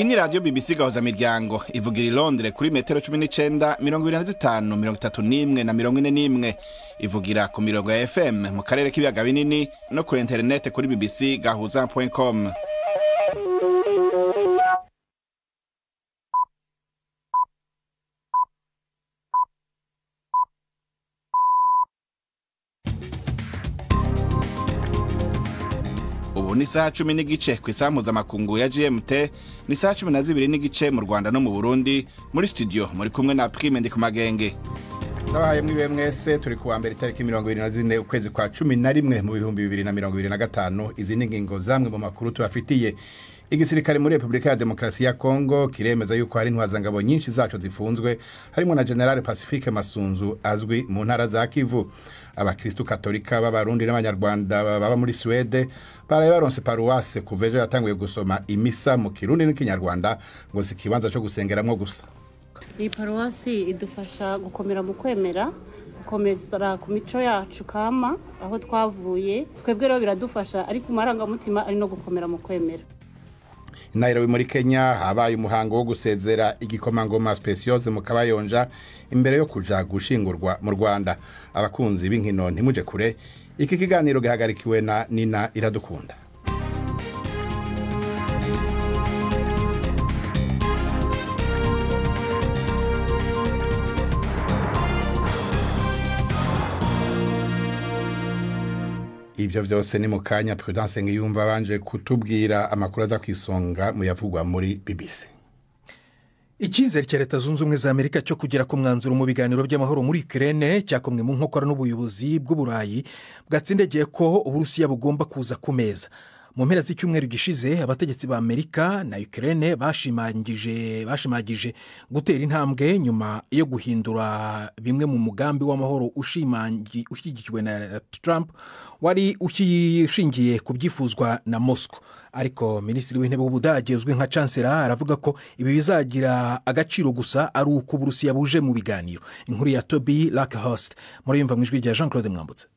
Iyi ni radio BBC gahuza miryango ivugira i Londres kuri metero 19, 25, 31 na 41, ivugira ku mirongo ya FM mu karere k'ibiyaga binini no kuri internet kuri bbcgahuza.com. Ubu ni saha 10:15 ku isaha mpuzamakungu ya GMT, ni saha 12:15 mu Rwanda no mu Burundi. Muri studio muri kumwe na Prime Ndikumagenge. Ndabahaye mwibe mwese, turi kuwa mbere tariki 24 ukwezi kwa 11 mu 2025. Izi ni ngingo zamwe mu makuru tubafitiye. Igisirikare muri Republika ya Demokarasi ya Kongo kiremeza yuko hari intwazangabo nyinshi zaco zifunzwe, harimo na General Pacifique Masunzu azwi mu ntara za Kivu. Abakristu Katolika b'Abarundi n'Abanyarwanda baba muri Swede baraye baronse paruwase kuva ejo yatanguye gusoma imisa mu Kirundi n'Ikinyarwanda, ngo si ikibanza co gusengeramwo gusa. Iyi paruwasi idufasha gukomera mu kwemera, gukomeza ku mico yacu kama aho twavuye. Twebwe rero biradufasha, ariko amarangamutima ari no gukomera mu kwemera. Nairobi muri Kenya habaye umuhango wo gusezera igikomangoma Speciose mu Kabayonja imbere yo kuja gushingurwa mu Rwanda. Abakunzi b'inkino ntimuje kure, iki kiganiro gihagarikiwe na Nina Iradukunda. Ibyo vyose ni mukanya. Prudence Ngiyumva banje kutubwira amakuru aza kwisonga mu yavugwa muri BBC. Icyizere cya Leta Zunze Ubumwe za Amerika cyo kugera ku mwanzuro mu biganiro by'amahoro muri Ukraine cyakomwe mu nkokora n'ubuyobozi bw'Uburayi bwatsindegeye ko Uburusiya bugomba kuza ku meza. Mu mpera z'icyumweru gishize, abategetsi ba Amerika na Ukraine bashimagije gutera intambwe nyuma yo guhindura bimwe mu mugambi w'amahoro ushyigikiwe na Trump wari ushingiye ku byifuzwa na Moscow. Ariko Minisitiri w'Intebe w'Ubudage uzwi nka Chancellor aravuga ko ibi bizagira agaciro gusa ari uko Uburusiya buje mu biganiro. Inkuru ya Toby Luckhurst muriyumva mu ijwi rya Jean Claude Mwambutse.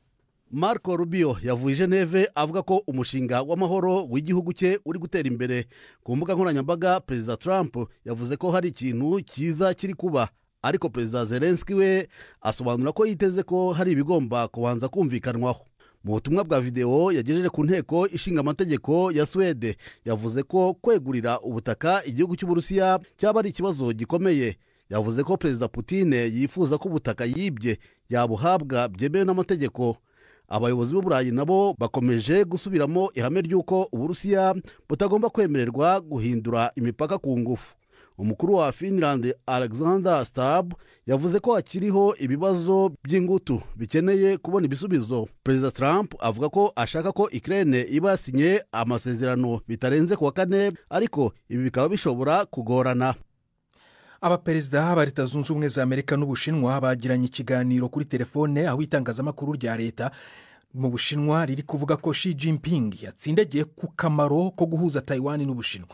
Marco Rubio yavuye Geneve avuga ko umushinga w'amahoro w'igihugu cye uri gutera imbere. Ku mbuga nkoranyambaga, Perezida Trump yavuze ko hari ikintu cyiza kiri kuba, ariko Perezida Zelensky we asobanura ko yiteze ko hari ibigomba kubanza kumvikanwaho. Mu butumwa bwa videwo yagejeje ku nteko ishinga amategeko ya Swede, yavuze ko kwegurira ubutaka igihugu cy'Uburusiya cyaba ari ikibazo gikomeye. Yavuze ko Perezida Putin yifuza ko ubutaka yibye yabuhabwa byemewe n'amategeko. Abayobozi b'Uburayi nabo bakomeje gusubiramo ihame ry'uko Uburusiya butagomba kwemererwa guhindura imipaka ku ngufu. Umukuru wa Finland Alexander Stubb yavuze ko hakiriho ibibazo by'ingutu bikeneye kubona ibisubizo. Perezida Trump avuga ko ashaka ko Ukraine iba yasinye amasezerano bitarenze kuwa kane, ariko ibi bikaba bishobora kugorana. Abaperezida ba Leta Zunze Ubumwe za Amerika n'Ubushinwa bagiranye ikiganiro kuri telefone, aho itangazamakuru rya leta mu Bushinwa riri kuvuga ko Xi Jinping yatsindagiye ku kamaro ko guhuza Taiwan n'Ubushinwa.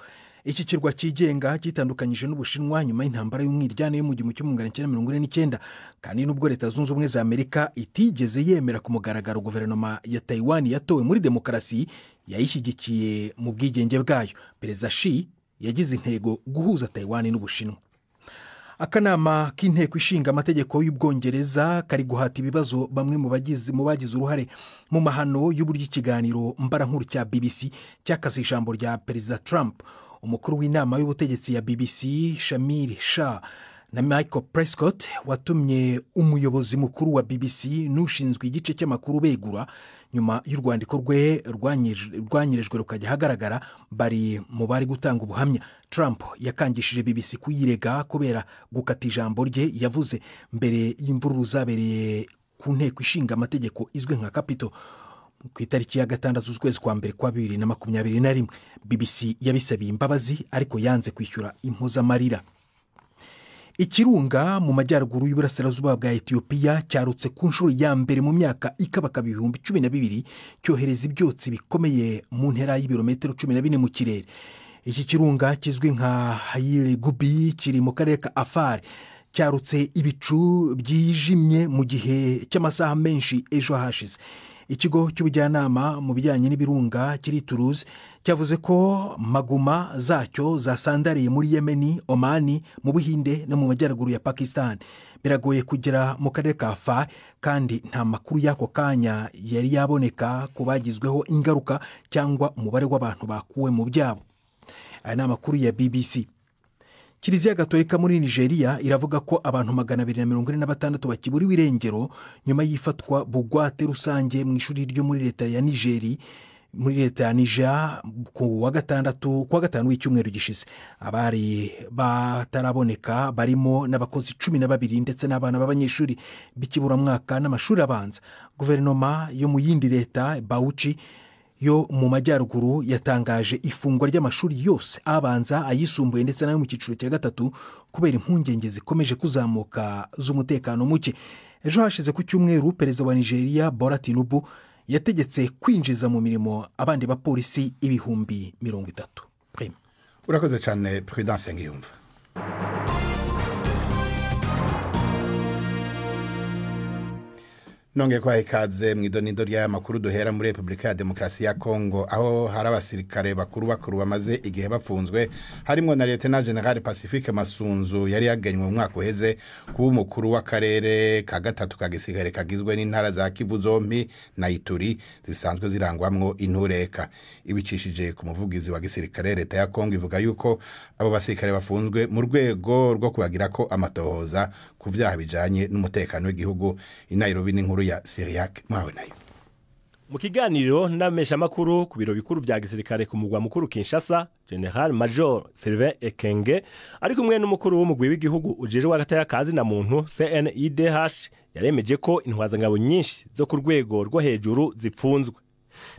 Iki kirwa cyigenga cyitandukanyije n'Ubushinwa nyuma y'intambara y'umwiryane yo mu 1949, kandi nubwo Leta Zunze Ubumwe za Amerika itigeze yemera ku mugaragaro guverinoma ya Taiwan yatowe muri demokarasi, yayishyigikiye mu bwigenge bwayo. Perezida Xi yagize intego guhuza Taiwan n'Ubushinwa. Akanama k'inteko ishinga amategeko y'Ubwongereza kari guhata ibibazo bamwe mu bagize uruhare mu mahano y'uburyo ikiganiro mbarankuru cya BBC cyakaze ijambo rya Perezida Trump. Umukuru w'inama y'ubutegetsi ya BBC Shamir Shah na Michael Prescott watumye umuyobozi mukuru wa BBC n'ushinzwe igice cy'amakuru begura nyuma y'urwandiko rwe rwanyerejwe rukajya ahagaragara, bari mu bari gutanga ubuhamya. Trump yakangishije BBC kuyirega kubera gukata ijambo rye yavuze mbere y'imvururu zabereye ku nteko ishinga amategeko izwi nka Capitol ku itariki ya 6 z'ukwezi kwa mbere kwa 2021. BBC yabisabiye imbabazi ariko yanze kwishyura impozamarira. Ikirunga mu majyaruguru y'uburasirazuba bwa Ethiopia cyarutse ku nshuro ya mbere mu myaka ikabakaba 12,000, cyohereza ibyotsi bikomeye mu ntera y'ibirometero 14 mu kirere. Iki kirunga kizwi nka Hayile Gubi kiri mu karere ka Afar cyarutse ibicu byijimye mu gihe cy'amasaha menshi ejo hashize. Ikigo cy'ubujyanama mu bijyanye n'ibirunga kiri Toulouse cyavuze ko maguma zacyo zasandariye muri Yemeni, Omani, mu Buhinde no mu majyaruguru ya Pakistan. Biragoye kugera mu karere ka Afar kandi nta makuru y'ako kanya yari yaboneka ku bagizweho ingaruka cyangwa umubare w'abantu bakuwe mu byabo. Aya ni amakuru ya BBC. Kiliziya Gatolika muri Nigeria iravuga ko abantu 246 bakiburiwe irengero nyuma y'ifatwa bugwate rusange mu ishuri ryo muri leta ya Nigeri, muri leta ya Niger, ku wa gatandatu, ku wa gatanu w'icyumweru gishize. Abari bataraboneka barimo n'abakozi 12 ndetse n'abana b'abanyeshuri b'ikiburamwaka n'amashuri abanza. Guverinoma yo mu yindi leta, Bauchi yo mu majyaruguru, yatangaje ifungwa ry'amashuri yose abanza, ayisumbuye ndetse n'ayo mu cyiciro cya gatatu kubera impungenge zikomeje kuzamuka z'umutekano muke. Ejo hashize ku cyumweru, perezida wa Nigeria Bola Tinubu yategetse kwinjiza mu mirimo abandi bapolisi 30,000. Prime. Urakoze cyane, Prudence Ngiyumva. Nongeye kwa ikaze mu idonido ry'aya makuru. Duhera muri Repubulika ya Demokarasi ya Kongo, aho hari abasirikare bakuru bakuru bamaze igihe bafunzwe, harimo na Lieutenant General Pacifique Masunzu yari yagenywe mu mwaka uheze kuba umukuru w'akarere ka gatatu ka gisirikare kagizwe n'intara za Kivu zombi na Ituri zisanzwe zirangwamwo intureka. Ibicishije ku muvugizi wa gisirikare, leta ya Kongo ivuga yuko abo basirikare bafunzwe mu rwego rwo kubagira ko amatohoza ku vyaha bijanye n'umutekano w'igihugu. I Nairobi n'inkuru ya Syriac mwawe nayo. Mu kiganiro n'abamenyeshamakuru ku biro bikuru vya gisirikare ku mugwa mukuru Kinshasa, General Major Sylvain Ekenge ari kumwe n'umukuru w'umugwi w'igihugu ujejwe agateka kazi na muntu CNIDH yaremeje ko intwazangabo nyinshi zo ku rwego rwo hejuru zipfunzwe.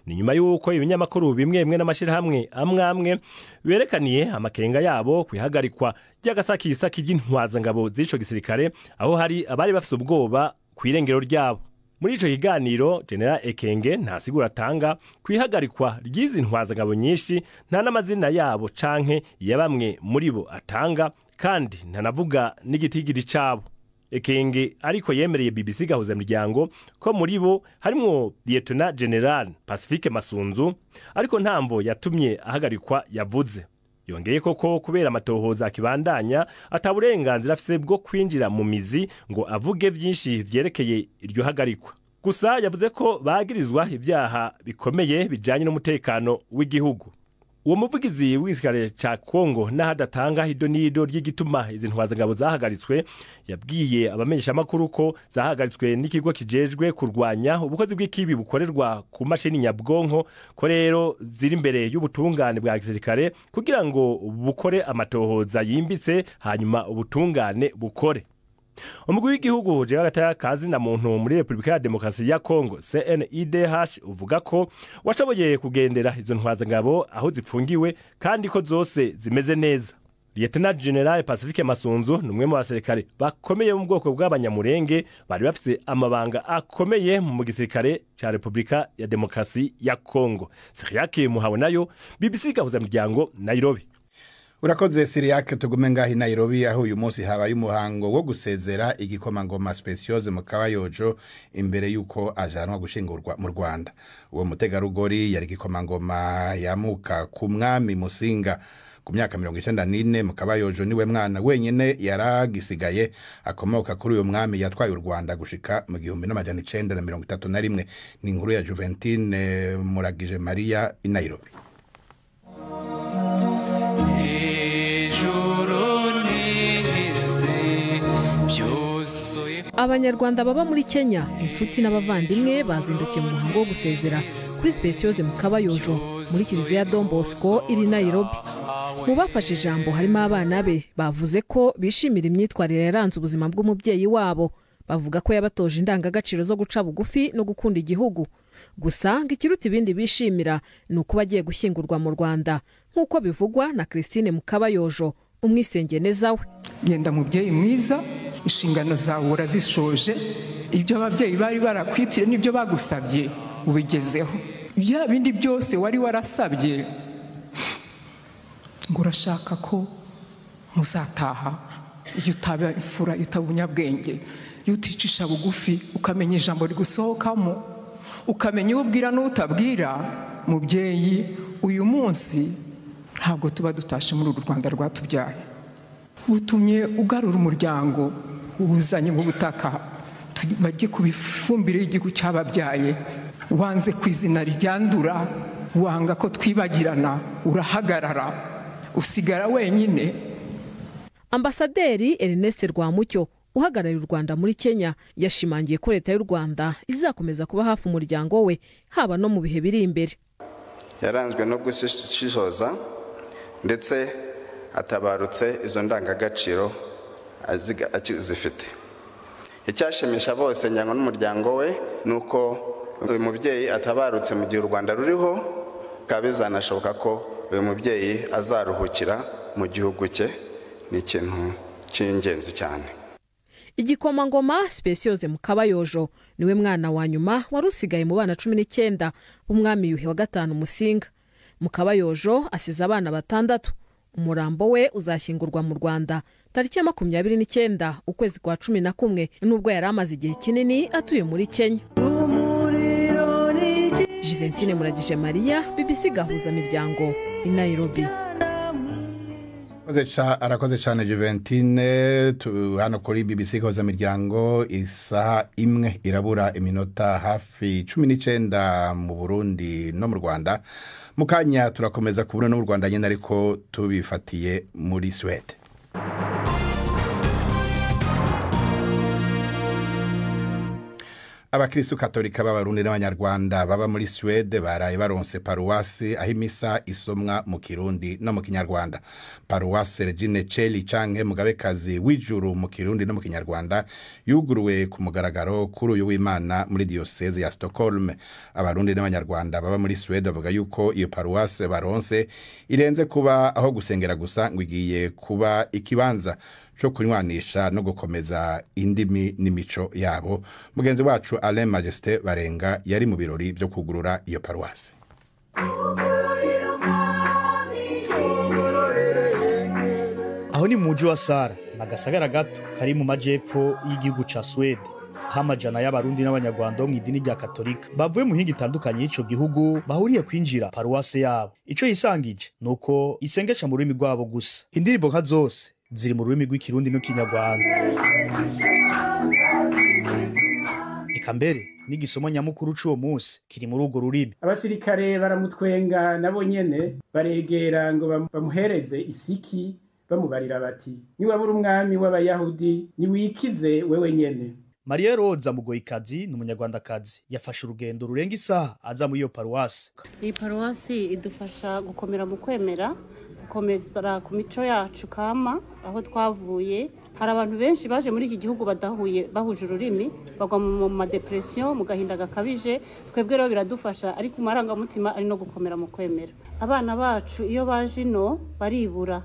Ni nyuma y'uko ibinyamakuru bimwe bimwe n'amashirahamwe amwe amwe berekaniye amakenga yabo kwihagarikwa ry'agasakisaki ry'intwazangabo z'ico gisirikare, aho hari abari bafise ubwoba kw'irengero ryabo. Muri ico kiganiro, General Ekenge nta sigura atanga kwihagarikwa ry'izi ntwazangabo nyinshi, nta n'amazina yabo canke ya bamwe muri bo atanga, kandi ntanavuga n'igitigiri cabo. Ekenge ariko yemereye BBC Gahuza Miryango ko muri bo harimwo Lieutenant General Pacifique Masunzu, ariko ntamvo yatumye ahagarikwa yavuze. Yongeye koko kubera amatohoza akibandanya ataburenganzira afise bwo kwinjira mu mizi ngo avuge vyinshi vyerekeye iryo hagarikwa. Gusa yavuze ko bagirizwa ivyaha bikomeye bijanye n'umutekano w'igihugu. Uwo muvugizi w'igisirikare ca Kongo n'ahadatanga idonido ry'igituma izi ntwazangabo zahagaritswe, yabwiye abamenyeshamakuru ko zahagaritswe n'ikigo kijejwe kurwanya ubukozi bw'ikibi bukorerwa ku mashini nyabwonko, ko rero ziri imbere y'ubutungane bwa gisirikare kugira ngo bukore amatohoza yimbitse, hanyuma ubutungane bukore. Umugwi w'igihugu ujejwe agateka kazi na muntu muri Repubulika ya Demokarasi ya Kongo CNIDH uvuga ko washoboye kugendera izo ntwazangabo aho zipfungiwe kandi ko zose zimeze neza. Lieutenant General Pacifique Masunzu ni umwe mu basirikare bakomeye mu bwoko bw'abanyamurenge bari bafise amabanga akomeye mu gisirikare ca Repubulika ya Demokarasi ya Kongo. Siriake Muhawe nayo, BBC Gahuza Miryango, Nairobi. Urakoze Siriake. Tugume ngahi Nairobi, aho uyu munsi habaye umuhango wo gusezera igikomangoma Speciose mu Kabayojo imbere yuko ajanwa gushingurwa mu Rwanda. Uwo mutegarugori yari igikomangoma yamuka ku mwami Musinga. Ku myaka 94, mu Kabayojo niwe mwana wenyene yaragisigaye akomoka kuri uyu mwami yatwaye u Rwanda gushika mu 1931. Ni inkuru ya Juventine Muragije Maria i Nairobi. Abanyarwanda baba muri Kenya, inshuti n'abavandimwe bazindukiye mu muhango wo gusezera kuri Speciose Mukabayojo muri kiliziya Don Bosco iri Nairobi. Mu bafashe ijambo harimo abana be, bavuze ko bishimira imyitwarire yaranze ubuzima bw'umubyeyi wabo. Bavuga ko yabatoje indangagaciro zo guca bugufi no gukunda igihugu. Gusa ngo ikiruta ibindi bishimira ni ukuba agiye gushyingurwa mu Rwanda, nk'uko bivugwa na Christine Mukabayojo, umwisengeneza we. Genda mubyeyi mwiza, inshingano zawe urazishoje, ibyo ababyeyi bari barakwitire n'ibyo bagusabye ubigezeho. Bya bindi byose wari warasabye ngo urashaka ko muzataha, iyo utaba imfura, iyo utaba umunyabwenge, iyo uticisha bugufi ukamenya ijambo rigusohokamo, ukamenya uwo ubwira n'utabwira. Mubyeyi, uyu munsi ntabwo tuba dutashe muri uru Rwanda rwatubyaye. Utumye ugarura umuryango uwuzanye mu butaka, bajye ku ifumbire y'igihugu cyababyaye. Wanze ku izina ryandura, wanga ko twibagirana, urahagarara usigara wenyine. Ambasaderi Ernest Rwamucyo uhagarariye u Rwanda muri Kenya yashimangiye ko leta y'u Rwanda izakomeza kuba hafi umuryango we, haba no mu bihe biri imbere. Yaranzwe no gushishoza ndetse atabarutse izo ndangagaciro akizifite. Icyashimisha bose nyango n'umuryango we nuko uyu mubyeyi atabarutse mu gihe u Rwanda ruriho, bikaba bizanashoboka ko uyu mubyeyi azaruhukira mu gihugu cye. Ni ikintu cy'ingenzi cyane. Igikomangoma Speciose Mukabayojo niwe mwana wa nyuma wari usigaye mu bana 19 b'umwami Yuhi wa gatanu Musinga. Mukabayojo asize abana 6. Umurambo we uzashyingurwa mu Rwanda tariki ya 29 ukwezi kwa 11, nubwo yari amaze igihe kinini atuye muri Kenya. Juventine Muragije Maria, BBC Gahuza Miryango i Nairobi. Arakoze cyane Juventine. Hano kuri BBC Gahuza Miryango isaha imwe irabura iminota hafi 19 mu Burundi no mu Rwanda. Mukanya turakomeza ku Burundi no mu Rwanda nyine, ariko tubifatiye muri Suède. Abakristu katolika b'abarundi n'abanyarwanda baba muri Suède baraye baronse paruwasi aho imisa isomwa mu Kirundi no mu Kinyarwanda. Paruwasi Regine Celi canke Mugabekazi w'Ijuru mu Kirundi no mu Kinyarwanda yuguruwe ku mugaragaro kuri uyu w'Imana muri diocese ya Stockholm. Abarundi n'abanyarwanda baba muri Suède bavuga yuko iyo paruwasi baronse irenze kuba aho gusengera gusa, ngo igiye kuba ikibanza cyo kunywanisha no gukomeza indimi n'imico yabo. Mugenzi wacu Alain Majesté Barenga yari mu birori byo kugurura iyo paruwasi. Aho ni mu mujyi wa Sara, agasagara gato kari mu majepfo y'igihugu ca Suède, aho amajana y'abarundi n'abanyarwanda bo mu idini rya Katolika bavuye mu mihingo itandukanye y'ico gihugu bahuriye kwinjira paruwase yabo. Ico yisangije nuko isengesha mu rurimi rwabo gusa. Indirimbo nka zose ziri mu rurimi rw'ikirundi n'ikinyarwanda. Eka mbere n'igisomo nyamukuru c'uwo munsi kiri muri urwo rurimi. Abasirikare baramutwenga nabo nyene baregera ngo bamuhereze isiki, bamubarira bati: niwabura umwami w'abayahudi niwikize wewe nyene. Maria Roza Mugoyikazi ni umunyarwandakazi, yafashe urugendo rurenga isaha aza muri iyo paruwasi. Iyi paruwasi idufasha gukomera mu kwemera, gukomeza ku mico yacu kama aho twavuye. Hari abantu benshi baje muri iki gihugu badahuye bahuje ururimi, bagwa mu madepression, mu gahinda gakabije. Twebwe rero biradufasha, ariko amarangamutima ari no gukomera mu kwemera. Abana bacu iyo baje ino baribura,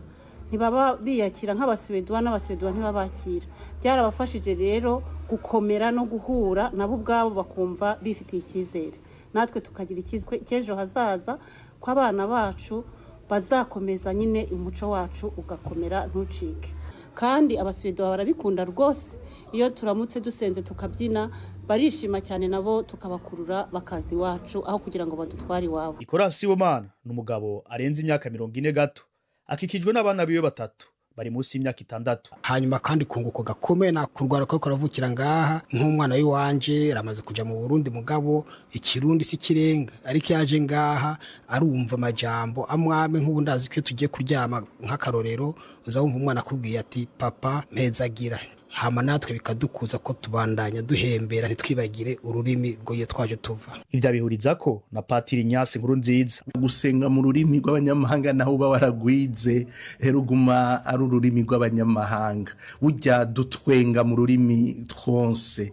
ntibaba biyakira nk'abaswedwa, n'abaswedwa ntibabakira. Byarabafashije rero gukomera no guhura nabo ubwabo bakumva bifitiye icyizere, natwe tukagira icyizere cy'ejo hazaza ko abana bacu bazakomeza nyine umuco wacu ugakomera ntucike. Kandi abaswedwa barabikunda rwose, iyo turamutse dusenze tukabyina barishima cyane, nabo tukabakurura bakaza iwacu aho kugira ngo badutware iwabo. Nicolas Sibomana ni umugabo arenze imyaka 40 gato, akikijwe n'abana biwe 3 bari munsi y'imyaka 6. Hanyuma kandi kunguko gakomeye na kurwara ko karavukira ngaha, nk'umwana w'iwanje aramaze kuja mu Burundi, mugabo ikirundi si kirenga, ariko yaje ngaha arumva amajambo amwame. Nk'ubu ndazi ko tugiye kuryama nk'akarorero, uzawumva umwana akubwiye ati papa mpezagira, hama natwe bikadukuza ko tubandanya duhembera ntitwibagire ururimi rwo twaje tuva. Ivyo abihuriza ko na Patiri Nyasi Nkuru Nziza. Gusenga mu rurimi rw'abanyamahanga naho uba waragwize, ruguma ari ururimi rw'abanyamahanga. Burya dutwenga mu rurimi twonse,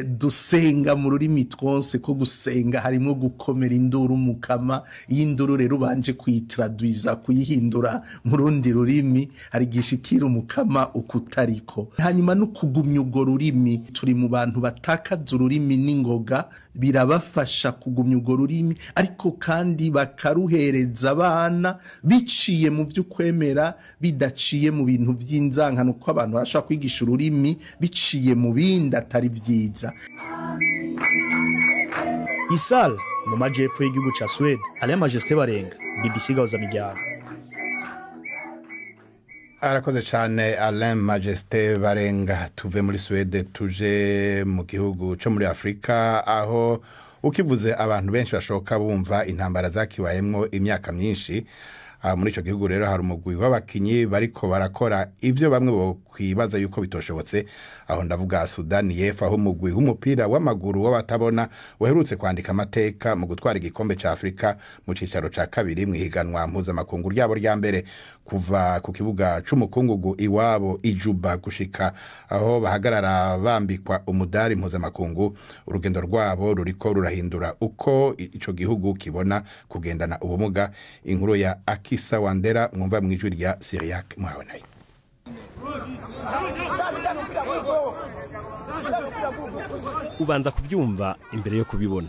dusenga mu rurimi twonse, ko gusenga harimo gukomera induru mukama. Iyi nduru rero ubanje kuyitraduiza, kuyihindura mu rundi rurimi, hari gishikira umukama ukutariko. Hanyuma no kugumya urwo rurimi, turi mu bantu batakaza ururimi n'ingoga, birabafasha kugumya urwo rurimi, ariko kandi bakaruhereza abana biciye mu vy'ukwemera, bidaciye mu bintu vy'inzankano, ko abantu barashaka kwigisha ururimi biciye mu bindi atari vyiza. Isal mu majepfo y'igihugu ca Suède, Alain Majesté Barenga, BBC Gahuza Miryango. Arakoze cyane Alain Majesté Barenga. Tuve muri Suède tuje mu gihugu cyo muri Afrika, aho ukivuze abantu benshi bashoka bumva intambara zakibayemwo imyaka myinshi. Muri ico gihugu rero hari umugwi w'abakinyi bariko barakora ibyo bamwe bokwibaza yuko bitoshobotse. Aho ndavuga Sudani y'Epfo, aho umugwi w'umupira w'amaguru w'abatabona uherutse kwandika amateka mu gutwara igikombe ca Afrika mu cicaro ca kabiri mu ihiganwa mpuzamakungu ryabo rya mbere. Kuva ku kibuga c'umukungugu iwabo ijuba gushika aho bahagarara bambikwa umudari mpuzamakungu, urugendo rwabo ruriko rurahindura uko ico gihugu kibona kugendana ubumuga. Inkuru ya Akisa Wandera mwumva mwijwi rya Syriac Muhawenayo. Ubanza kuvyumva imbere yo kubibona.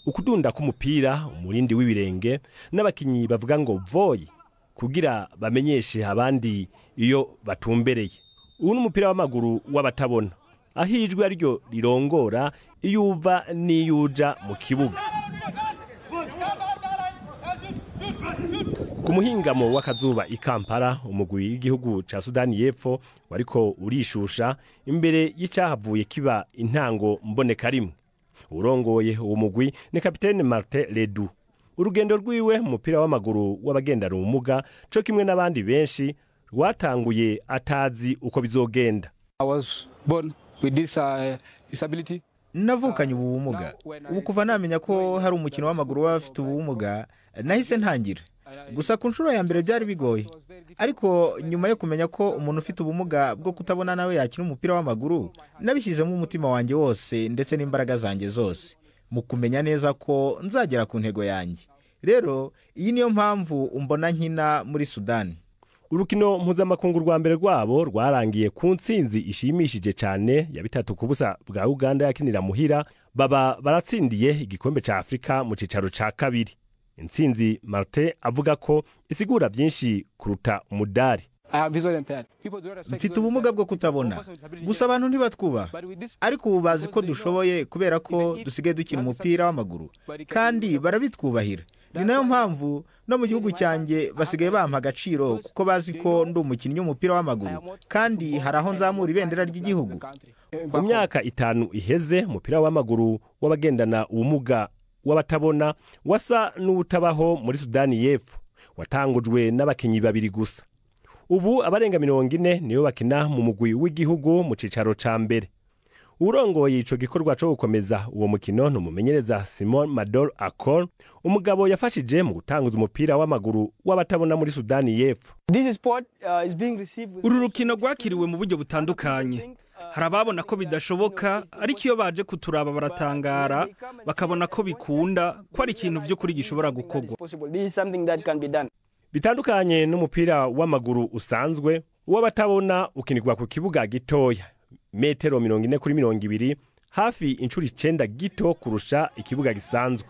Ukudunda k'umupira, umurindi w'ibirenge n'abakinyi bavuga ngo voyi kugira bamenyeshe abandi iyo batumbereye. Ubu n'umupira w'amaguru w'abatabona, aho ijwi ariryo rirongora iyo uva n'iyo uja mu kibuga. Ku muhingamo w'akazuba i Kampala, umugwi w'igihugu ca Sudani y'Epfo wariko urishusha imbere y'icahavuye kiba intango mboneka rimwe. Urongoye uwo mugwi ni kapitene Martin Ledu. Urugendo rwiwe mu mupira w'amaguru w'abagendana ubumuga co kimwe n'abandi benshi rwatanguye atazi uko bizogenda. Navukanye ubu bumuga. Ubu kuva namenya ko hari umukino w'amaguru w'abafite ubumuga, nahise ntangira. Gusa ku nshuro ya mbere byari bigoye, ariko nyuma yo kumenya ko umuntu ufite ubumuga bwo kutabona nawe yakina umupira w'amaguru, nabishyizemo umutima wanjye wose ndetse n'imbaraga zanjye zose mu kumenya neza ko nzagera ku ntego yanjye. Rero iyi niyo mpamvu umbona nkina muri Sudani. Urukino mpuzamakungu rwa mbere rwabo rwarangiye ku ntsinzi ishimishije cyane ya 3-0 bwa Uganda yakinira muhira, baba baratsindiye igikombe ca Afrika mu cicaro ca kabiri. Intsinzi Martin avuga ko isigura byinshi kuruta umudari. Mfite ubumuga bwo kutabona, gusa abantu ntibatwubaha, ariko ubu bazi ko dushoboye kubera ko dusigaye dukina umupira w'amaguru kandi barabitwubahira. Ni nayo mpamvu no mu gihugu cyanjye basigaye bampa agaciro, kuko bazi ko ndi umukinnyi w'umupira w'amaguru kandi hari aho nzamura ibendera ry'igihugu. Mu myaka 5 iheze, umupira w'amaguru w'abagendana ubumuga w'abatabona wasa n'utabaho muri Sudani y'Epfo, watangujwe n'abakinyi babiri gusa. Ubu abarenga 40 niyo bakina mu mugwi w'igihugu mu cicaro ca mbere. Urongoye ico gikorwa co gukomeza uwo mukino n'umumenyereza Simon Madol Akol, umugabo yafashije mu gutanguza umupira w'amaguru w'abatabona muri Sudani y'Epfo. Uru rukino rwakiriwe mu buryo butandukanye. Hari ababona ko bidashoboka, ariko iyo baje kuturaba baratangara, bakabona ko bikunda, ko ari ikintu by'ukuri gishobora gukorwa. Bitandukanye n'umupira w'amaguru usanzwe, uw'abatabona ukinirwa ku kibuga gitoya, metero 40 kuri 20, hafi inshuro 9 gito kurusha ikibuga gisanzwe.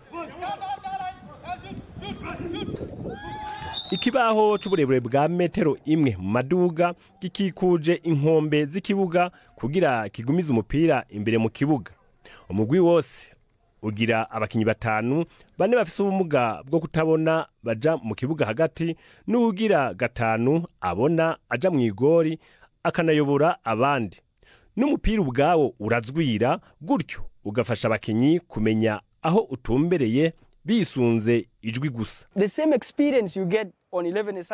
Ikibaho c'uburebure bwa metero 1 mu maduga gikikuje inkombe z'ikibuga kugira kigumize umupira imbere mu kibuga. Umugwi wose ugira abakinyi 5, 4 bafise ubumuga bwo kutabona baja mu kibuga hagati, n'ugira 5 abona aja mu igori akanayobora abandi. N'umupira ubwawo urazwira gutyo ugafasha abakinyi kumenya aho utumbereye bisunze ijwi gusa.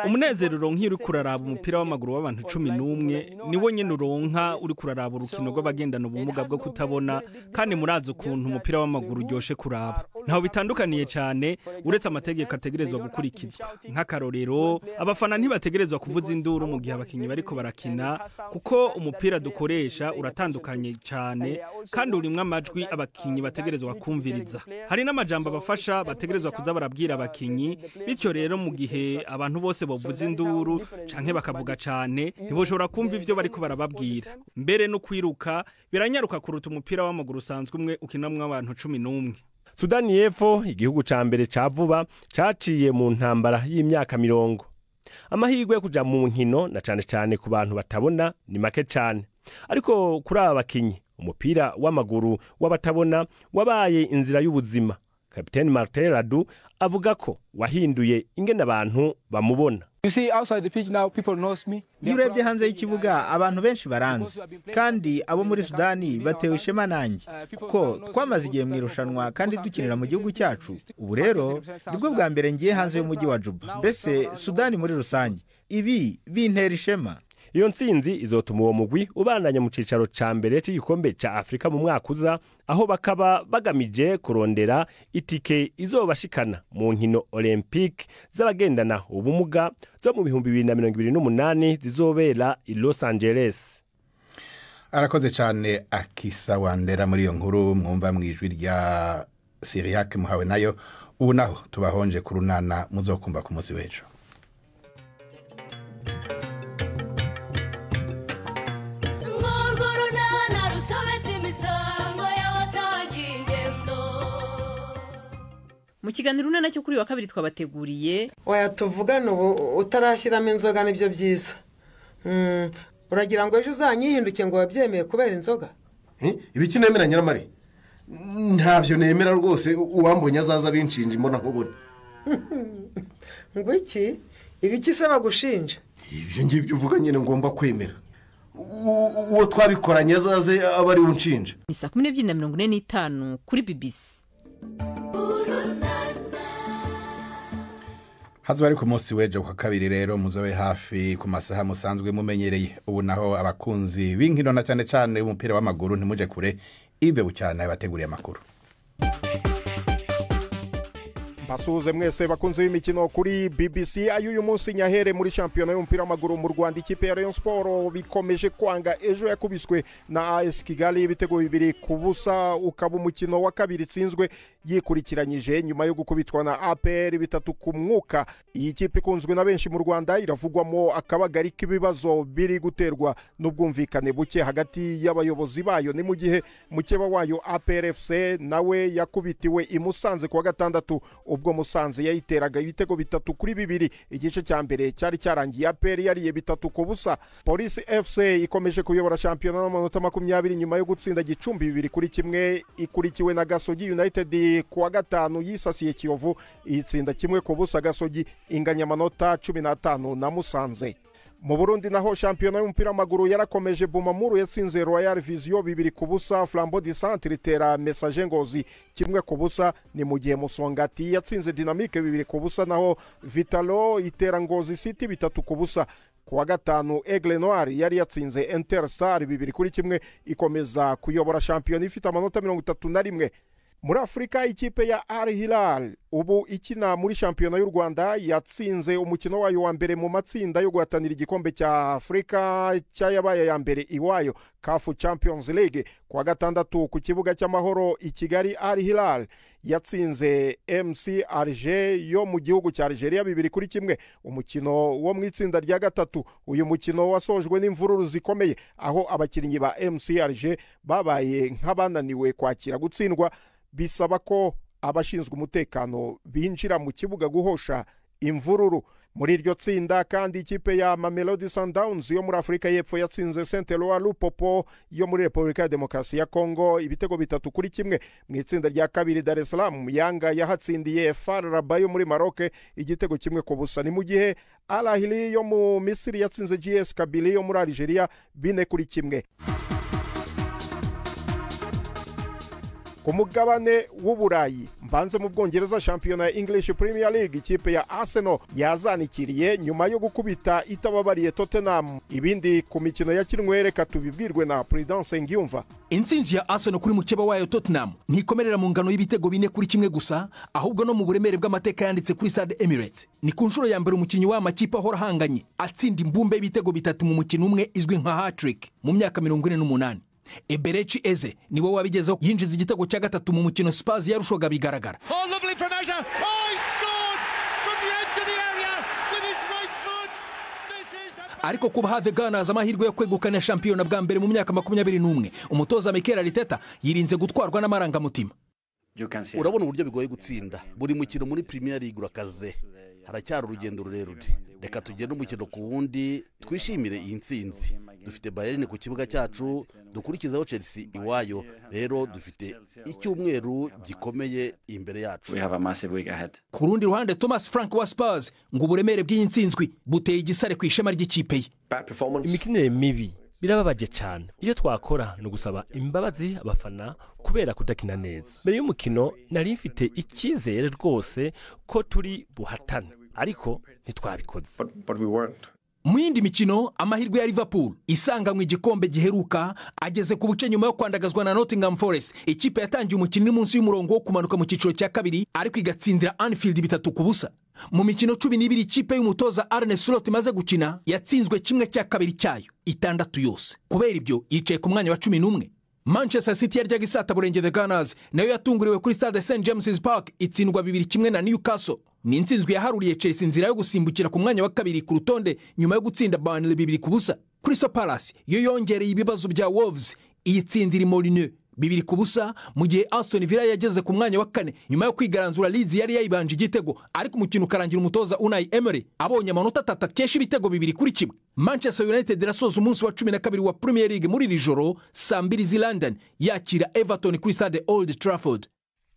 Umunezero uronka uri kuraraba umupira w'amaguru w'abantu 11 niwo nyene uronka uri kuraraba urukino rw'abagendana ubumuga bwo kutabona, kandi murazi ukuntu umupira w'amaguru uryoshe kuraba. Ntaho bitandukaniye cyane uretse amategeko ategerezwa gukurikizwa. Nk'akarorero, abafana ntibategerezwa kuvuza induru mu gihe abakinyi bariko barakina, kuko umupira dukoresha uratandukanye cyane kandi urimwo amajwi abakinyi bategerezwa kumviriza. Hari n'amajambo abafasha bategerezwa kuza barabwira abakinyi, bityo rero mu gihe abantu bose bavuza induru canke bakavuga cyane ntiboshobora kumva ivyo bariko barababwira. Mbere no kwiruka biranyaruka kuruta umupira w'amaguru usanzwe umwe ukinamwo abantu 11. Sudani y'Epfo, igihugu ca mbere ca vuba caciye mu ntambara y'imyaka 40. Amahirwe yo kuja mu nkino na cane cane ku bantu batabona ni make cane, ariko kuri aba bakinyi Umupira w'amaguru w'abatabona wabaye inzira y'ubuzima. Kapiteni Martin Radu avuga ko wahinduye ingene abantu bamubona. Iyo urebye hanze y'ikibuga, abantu benshi baranzi, kandi abo muri Sudani batewe ishema nanjye kuko twamaze igihe mu irushanwa kandi dukinira mu gihugu cyacu. Ubu rero nibwo bwa mbere ngiye hanze y'umujyi wa Juba, mbese Sudani muri rusange. Ibi bintera ishema. Iyo ntsinzi izotuma uwo mugwi ubandanya mu cicaro ca mbere c'igikombe ca Afrika mu mwaka uza, aho bakaba bagamije kurondera itike izobashikana mu nkino Olympique z'abagendana ubumuga zo mu 2028 zizobera i Los Angeles. Arakoze cyane Akisa Wandera muri iyo nkuru mwumva mu ijwi rya Syriac muhawe nayo. Ubu naho tubahonje ku runana muzokumva ku munsi w'ejo. Mu kiganiro Urunana cyo kuri wa kabiri twabateguriye: Oya, tuvugane ubu utarashyiramo inzoga, nibyo byiza. Uragira ngo ejo uzanyihinduke ngo wabyemeye kubera inzoga? Ibiki nemera, nyiramari? Ntabyo nemera rwose. Uwambonye azaza binshinja imbona nkubone. Ngo iki? Ibiki se bagushinja? Ibyo ngibyo uvuga nyine ngomba kwemera. Uwo twabikoranye azaze aba ari unshinja. Ni saa 12:45 kuri BBC. Hazoba ari ku munsi w'ejo kwa kabiri rero, muzobe hafi ku masaha musanzwe mumenyereye. Ubu naho abakunzi b'inkino na cyane cyane umupira w'amaguru, ntimuje kure. Ibe Bucyana yabateguriye amakuru. Mbasuhuze mwese bakunze b'imikino kuri BBC. Ay'uyu munsi nyahere muri shampiyona y'umupira w'amaguru mu Rwanda. Ikipe ya Rayon Sport bikomeje kwanga. Ejo yakubiswe na AS Kigali ibitego 2-0, ukaba umukino wa kabiri itsinzwe yikurikiranyije nyuma yo gukubitwa na APR 3 ku mwuka. Iyi kipe ikunzwe na benshi mu Rwanda iravugwamo akabagari k'ibibazo biri guterwa n'ubwumvikane buke hagati y'abayobozi bayo. Ni mu gihe mukeba wayo APR FC nawe yakubitiwe i Musanze kuwa gatandatu, ubwo Musanze yayiteraga ibitego 3-2. Igice cya mbere cyari cyarangiye APR yariye 3-0. Police FC ikomeje kuyobora shampiyona n'amanota 20 nyuma yo gutsinda Gicumbi 2-1, ikurikiwe na Gasogi United. Kuwa gatanu yisasiye Kiyovu itsinda 1-0. Gasogi inganya amanota 15 na Musanze. Mu Burundi naho shampiyona y'umupira w'amaguru yarakomeje. Bumamuru yatsinze Royal Vision 2-0, Flambeau du Centre itera Messager Ngozi 1-0. Ni mu gihe Musongati yatsinze Dynamique 2-0, naho Vitalo itera Ngozi City 3-0. Kuwa gatanu Aigle Noir yari yatsinze Interstar 2-1, ikomeza kuyobora shampiyona ifite amanota 31. Muri Afurika, ikipe ya Al Hilal ubu ikina muri shampiyona y'u Rwanda yatsinze umukino wayo wa mbere mu matsinda yo guhatanira igikombe cya Afurika cyayabaye ya mbere iwayo, CAF Champions League. Kuwa gatandatu ku kibuga cy'Amahoro i Kigali, Al Hilal yatsinze MC Alger yo mu gihugu cya Algeria 2-1, umukino wo mu itsinda rya gatatu. Uyu mukino wasojwe n'imvururu zikomeye, aho abakinnyi ba MC Alger babaye nk'abananiwe kwakira gutsindwa, bisaba ko abashinzwe umutekano binjira mu kibuga guhosha imvururu. Muri iryo tsinda kandi, ikipe ya Mamelodi Sundowns yo muri Afurika y'Epfo yatsinze Saint Eloi Lupopo yo muri Repubulika ya Demokarasi ya Kongo ibitego 3-1. Mu itsinda rya kabiri, Dar es Salaam Yanga yahatsindiye FAR Rabat yo muri Maroc igitego 1-0. Ni mu gihe Al Ahly yo mu Misiri yatsinze GS Kabylie yo muri Algeria 4-1. Ku mugabane w'Uburayi, mbanze mu Bwongereza, shampiyona ya English Premier League, ikipe ya Arsenal yazanikiriye nyuma yo gukubita itababariye Tottenham. Ibindi ku mikino yakinwe reka tubibwirwe na Prudence Ngiyumva. Intsinzi ya Arsenal kuri mukeba wayo Tottenham ntikomerera mu ngano y'ibitego 4-1 gusa, ahubwo no mu buremere bw'amateka yanditse kuri Stade Emirates. Ni ku nshuro ya mbere umukinnyi w'amakipe ahora ahanganye atsinda imbumbe y'ibitego 3 mu mukino umwe, izwi nka hat-trick, mu myaka 48. Eberechi Eze niwe wabigezeho, yinjiza igitego cya gatatu mu mukino Spurs yarushwaga bigaragara. Oh, lovely from Eze. Oh, he scored from the edge of the area with his right foot. This is a Ariko kuba The Gunners amahirwe yo kwegukana shampiyona bwa mbere mu myaka 21, umutoza Mikel Arteta yirinze gutwarwa n'amarangamutima. Urabona uburyo bigoye gutsinda buri mukino muri Premier League, urakaze, haracyari urugendo rurerure. Reka tugende umukino ku wundi, twishimire iyi ntsinzi. Dufite Bayern ku kibuga cyacu, dukurikizaho Chelsea iwayo. Rero dufite icyumweru gikomeye imbere yacu. Ku rundi ruhande, Thomas Frank wa Spurs ngo uburemere bw'iyi ntsinzwi buteye igisare ku ishema ry'ikipe ye. Imikinire mibi birababaje cyane. Iyo twakora ni ugusaba imbabazi abafana kubera kudakina neza. Mbere y'umukino nari mfite icyizere rwose ko turi buhatane, ariko ntitwabikoze. Mu yindi mikino, amahirwe ya Liverpool isanganywe igikombe giheruka ageze ku buce nyuma yo kwandagazwa na Nottingham Forest, ikipe yatangiye umukino iri munsi y'umurongo wo kumanuka mu cyiciro cya kabiri, ariko igatsindira Anfield 3-0. Mu mikino 12 ikipe y'umutoza Arne Slot imaze gukina, yatsinzwe 1/2 cyayo, 6 yose. Kubera ibyo yicaye ku mwanya wa 11. Manchester City yaryaga isata burenge The Gunners nayo yatunguriwe kuri stade St James's Park, itsindwa 2-1 na Newcastle. Ni intsinzwi yaharuriye Chelsea inzira yo gusimbukira ku mwanya wa 2 ku rutonde nyuma yo gutsinda Burnley 2-0. Crystal Palace yo yongereye ibibazo bya Wolves, iyitsindira Molineux 2-0, mu gihe Aston Villa yageze ku mwanya wa 4 nyuma yo kwigaranzura Leeds yari yayibanje igitego, ariko umukino ukarangira umutoza Unai Emery abonye amanota 3 akesha ibitego 2-1. Manchester United irasoza umunsi wa 12 wa Premier League muri iri joro saa 2 z'i London yakira Everton kuri stade Old Trafford.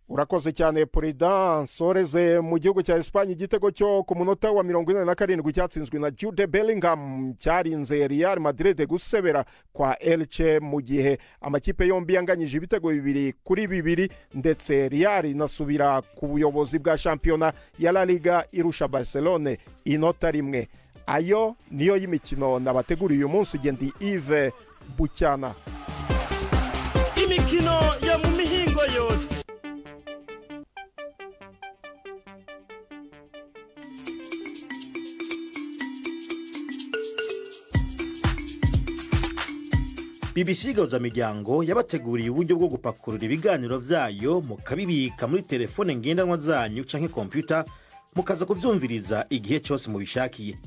Urakoze cyane Prudence. Soreze mu gihugu cya Espagne, igitego cyo ku munota wa 47 cyatsinzwe na Jude Bellingham cyarinze Real Madrid gusebera kwa Elche, mu gihe amakipe yombi yanganyije ibitego 2-2, ndetse Real inasubira ku buyobozi bwa shampiyona ya La Liga irusha Barcelone inota 1. Ayo niyo y'imikino nabateguriye uyu munsi. Gendi Yves Bucyana. Imikino yo mu mihingo yose. BBC Gahuzamiryango yabateguriye uburyo bwo gupakurura ibiganiro vyayo mukabibika muri telefone ngendanwa zanyu canke kompyuta, mukaza kuvyumviriza igihe cyose mubishakiye.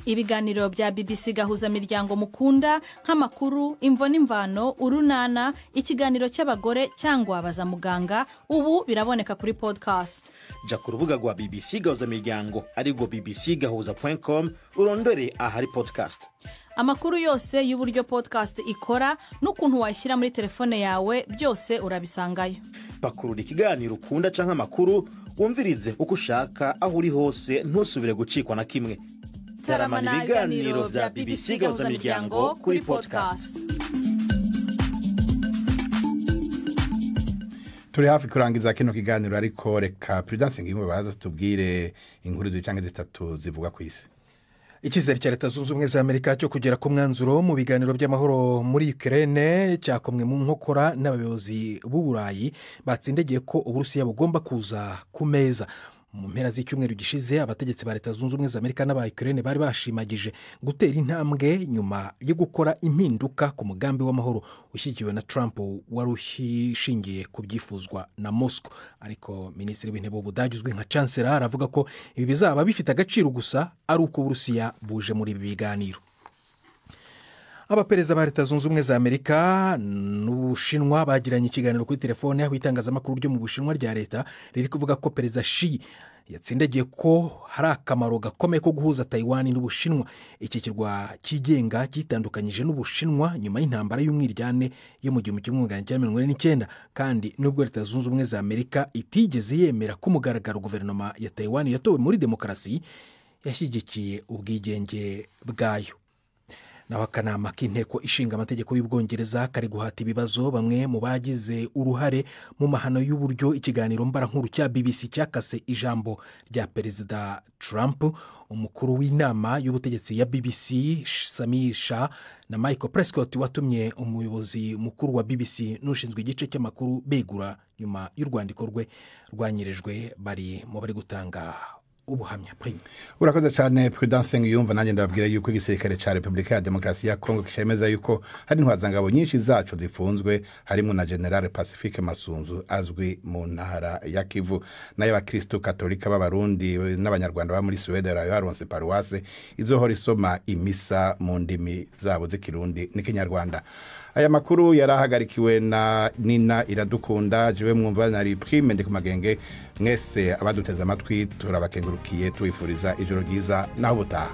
Ibiganiro bya BBC Gahuzamiryango mukunda nk'amakuru, imvo n'imvano, urunana, ikiganiro cy'abagore cyangwa baza muganga, ubu biraboneka kuri podcast. Ja ku rubuga rwa BBC Gahuzamiryango arirwo bbcgahuza.com, urondore ahari podcast. Amakuru yose y'uburyo podcast ikora n'ukuntu wayishyira muri telefone yawe byose urabisangayo. Pakurura ikiganiro ukunda canke amakuru, wumvirize uko ushaka aho uri hose, ntusubire gucikwa na kimwe. Taramana ibiganiro vya BBC Gahuzamiryango kuri podcast. Turi hafi kurangiza kino kiganiro, ariko reka Prudence ngimwe baza tubwire inkuru zibiri canke zitatu zivuga ku isi. Icyizere cya Leta Zunze Ubumwe za Amerika cyo kugera ku mwanzuro mu biganiro by'amahoro muri Ukraine cyakomwe mu nkokora n'abayobozi b'Uburayi batsindagiye ko Uburusiya bugomba kuza ku meza. Mu mpera z'icyumweru gishize, abategetsi ba Leta Zunze Ubumwe za Amerika n'aba Ukraine bari bashimagije gutera intambwe nyuma yo gukora impinduka ku mugambi w'amahoro ushyigikiwe na Trump wari ushingiye ku byifuzwa na Moscow. Ariko Minisitiri w'Intebe w'Ubudage uzwi nka Chancellor aravuga ko ibi bizaba bifite agaciro gusa ari uko Uburusiya buje muri ibi biganiro. Abaperezida ba Leta Zunze Ubumwe za Amerika n'Ubushinwa bagiranye ikiganiro kuri telefone, aho itangazamakuru ryo mu Bushinwa rya leta riri kuvuga ko Perezida Xi yatsindagiye ko hari akamaro gakomeye ko guhuza Taiwan n'Ubushinwa. Iki kirwa cyigenga cyitandukanyije n'Ubushinwa nyuma y'intambara y'umwiryane yo mu 1949, kandi nubwo Leta Zunze Ubumwe za Amerika itigeze yemera ko umugaragaro guverinoma ya Taiwan yatowe muri demokarasi, yashyigikiye ubwigenge bwayo. Naho akanama k'inteko ishinga amategeko y'Ubwongereza kari guhata ibibazo bamwe mu bagize uruhare mu mahano y'uburyo ikiganiro mbarankuru cya BBC cyakase ijambo rya Perezida Trump. Umukuru w'inama y'ubutegetsi ya BBC Samir Shah na Michael Prescott watumye umuyobozi mukuru wa BBC n'ushinzwe igice cy'amakuru begura nyuma y'urwandiko rwe rwanyerejwe, bari mu bari gutanga ubuhamya. Urakoze cyane Prudence Ngiyumva. Nanjye ndababwira yuko igisirikare ca Republika ya Demokarasi ya Kongo kishemeza yuko hari intwazangabo nyinshi zacu zifunzwe, harimo na General Pacifique Masunzu azwi mu ntara ya Kivu. Nayo abakristo katolika b'Abarundi n'Abanyarwanda ba muri Sweden baronse paruwase izohora isoma imisa mu ndimi zabo z'ikirundi n'ikinyarwanda. Aya makuru yarahagarikiwe na Nina Iradukunda, jewe mwumva na Prime ndi ku magenge. Mwese abaduteze amatwi turabakengurukiye, tubifuriza ijoro ryiza naho butaha.